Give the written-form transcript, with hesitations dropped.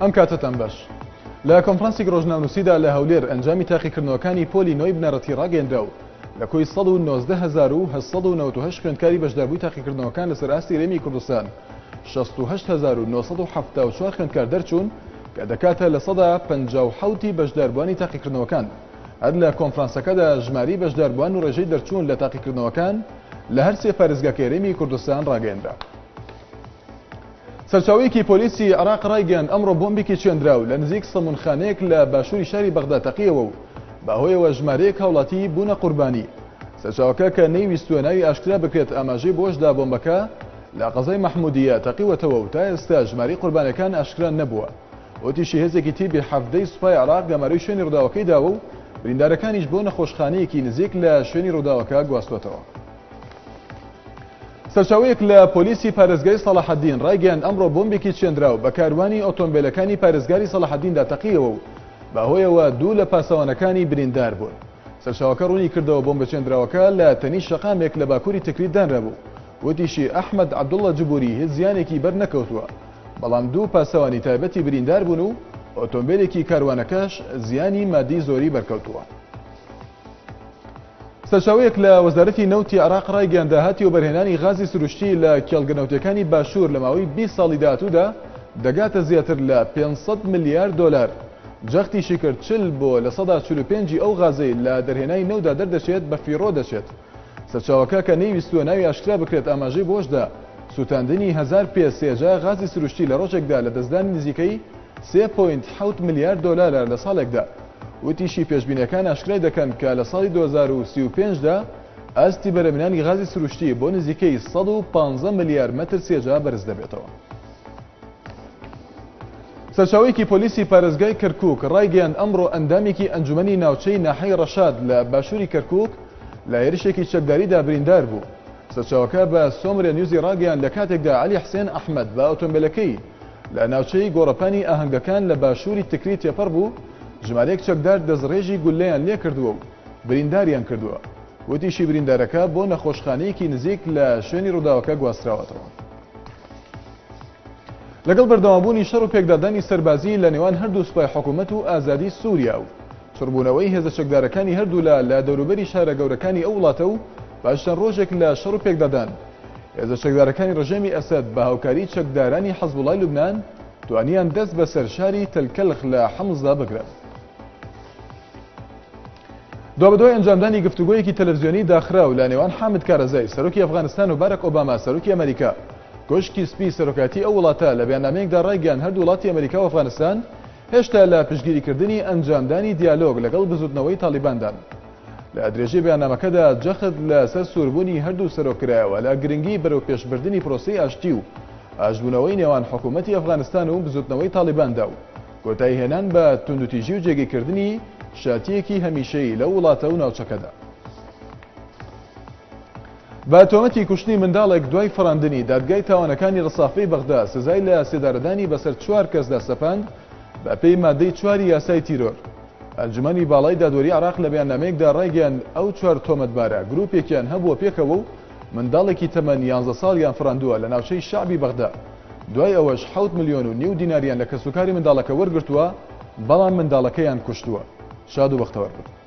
ئەم کاتەتان باش. لە کۆنفرانسێکی ڕۆژنامەنووسیدا لە هەولێر ئەنجامی تاقیکردنەوەکانی پۆلی نۆی بنەڕەتی ڕاگەیەنرا و لە کۆی 119898 خوێندکاری بەشداربووی تاقیکردنەوەکان لەسەر ئاستی هەرێمی کوردستان 68974 خوێندکار دەرچوون کە دەکاتە 57% ی بەشداربووانی تاقیکردنەوەکان. هەر لە کۆنفرانسەکەدا ژمارەی بەشداربووان و ڕێژەی دەرچوون لە تاقیکردنەوەکان لە هەرسێ پارێزگاکەی هەرێمی کوردستان ڕاگەیەنرا. سەرچاوەیەکی پۆلیسی عێراق ڕایگەیاند، ئەمڕۆ بۆمبێکی چێندراو لە نزیک سەمونخانەیەک لە باشووری شاری بەغدا تەقیەوە و بەهۆیەوە ژمارەیەک هاوڵاتی بوونە قوربانی. سەرچاوەکە کە نەیویستووە ناوی ئاشکرا بکرێت ئاماژەی بەوەشدا بۆمبەکە لە قەزای مەحمودیە تەقیوەتەوە و تا ئێستا ژمارەی قوربانیەکان ئاشکرا نەبووە. وتیشی هێزێکی تیپی حەڤدەی سوپای عێراق گەمارۆی شوێنی ڕووداوەکەی داوە و بریندارەکانیش بۆ نەخۆشخانەیەکی نزیک لە شوێنی ڕووداوەکە گواستووەتەوە. سەرچاوەیەک لە پۆلیسی پارێزگای سەڵاحەدین ڕایگەیاند ئەمڕۆ بۆمبێکی چێندراو بە کاروانی ئۆتۆمبێلەکانی پارێزگاری سەڵاحەدیندا تەقیەوە و بەهۆیەوە دوو لە پاسەوانەکانی بریندار بوون. سەرچاوەکە ڕوونی کردەوە بۆمبە چێندراوەکە لە تەنیشت شەقامێک لە باکووری تکریت دانرابوو. وتیشی ئەحمەد عەبدوڵڵا جبوری هیچ زیانێکی بەر نەکەوتووە، بەڵام دوو پاسەوانی تایبەتی بریندار بوون و ئۆتۆمبێلێکی کاروانەکەش زیانی مادی زۆری بەرکەوتووە. سەرچاوەیەک لە وەزارەتی نەوتی عێراق ڕایگەیاند داهاتی وەبەرهێنانی غازی سروشتی لە کێڵگە نەوتیەکانی باشوور لە ماوەی 20 ساڵی داهاتوودا دەگاتە زیاتر لە 500 ملیار دۆلار. جەختیشی کرد 40 بۆ 45% ی ئەو غازەی لە دەرهێنانی نەوتدا دەردەچێت بە فیڕۆ دەچێت. سەرچاوەکە کە نەیویستووە ناوی ئاشکرا بکرێت ئاماژەی بەوەشدا سووتاندنی هەزار پێ سێجا غازی سروشتی لە ڕۆژێکدا لەدەستدانی نزیکەی 3.7 ملیار دۆلارە لە ساڵێکدا. وتیشی پێشبینیەکان ئاشکرای دەکەن کە لە ساڵی 2035 دا ئاستی بەرهەمهێنانی غازی سروشتی بۆ نزیکەی 115 ملیار مەتر سێجا بەرز دەبێتەوە. سەرچاوەیەکی پۆلیسی پارێزگای کەرکوک ڕایگەیاند ئەمڕۆ ئەندامێکی ئەنجومەنی ناوچەی ناحیەی ڕەشاد لە باشووری کەرکوک لە هێرشێکی چەکداریدا بریندار بوو. سەرچاوەکە بە سۆمرە نیوزی ڕاگەیاند لە کاتێکدا عەلی حسێن ئەحمەد بە ئۆتۆمبێلەکەی لە ناوچەی گۆڕەپانی ئاهەنگەکان لە باشووری تکریت تێپەڕ بوو، ژمارەیەک چەکدار دەستڕێژی گوللەیان لێکردووە و برینداریان کردووە. وتیشی بریندارەکە بۆ نەخۆشخانەیەکی نزیک لە شوێنی ڕووداوەکە گواستراوەتەوە. لەگەڵ بەردەوامبوونی شەڕ و پێکدادانی سەربازی لە نێوان هەردوو سوپای حکوومەت و ئازادی سووریا و چڕبوونەوەی هێزە چەکدارەکانی هەردوولا لە دەوروبەری شارە گەورەکانی ئەو وڵاتە و پاش چەند ڕۆژێک لە شەڕ و پێکدادان هێزە چەکدارەکانی ڕژێمی ئەسەد بە هاوکاری چەکدارانی حەزبوڵای لوبنان توانیان دەست بەسەر شاری تەلکەلخ لە حەمسدا بگرن. دوابەدوای ئەنجامدانی گفتوگۆیەکی تەلەفزیۆنی داخراو لە نێوان حامد کارەزای سەرۆکی ئەفغانستان و باراک ئۆباما سەرۆکی ئەمریکا کۆشکی سپی سەرۆکایەتی ئەو وڵاتە لە بەیاننامەیەکدا ڕایگەیاند هەردوو وڵاتی ئەمریکا و ئەفغانستان هێشتا لە پشتگیریکردنی ئەنجامدانی دیالۆگ لەگەڵ بزوتنەوەی تاڵیباندان. لە درێژەی بەیاننامەکەدا جەخت لەسەر سووربوونی هەردوو سەرۆک کرایەوە لە گرنگی بەرەوپێشبردنی پرۆسەی ئاشتی و ئاشتبوونەوەی نێوان حکوومەتی ئەفغانستان و بزوتنەوەی تاڵیباندا و کۆتاییهێنان بە توندوتیژی و جێگیرکردنی شاتییەکی هەمیشەیی لەو وڵاتە و ناوچەکەدا. بە تۆمەتی کوشتنی منداڵێک دوای فڕاندنی، دادگای تاوانەکانی ڕسافەی بەغدا سزای لە سێدارەدانی بەسەر چوار کەسدا سەپاند بەپێی مادەی چواری یاسای تیرۆر. ئەنجومەنی باڵای دادوەری عێراق لە بەیاننامەیەکدا ڕایگەیاند ئەو چوار تۆمەتبارە گروپێکیان هەبووە پێکەوە و منداڵێکی تەمەن یانزە ساڵیان فڕاندووە لە ناوچەی شەعبی بەغدا دوای ئەوەش حەوت ملیۆن و نیو دیناریان لە کەسوکاری منداڵەکە وەرگرتووە بەڵام منداڵەکەیان کوشتووە. شاد و بەختەوەر بن.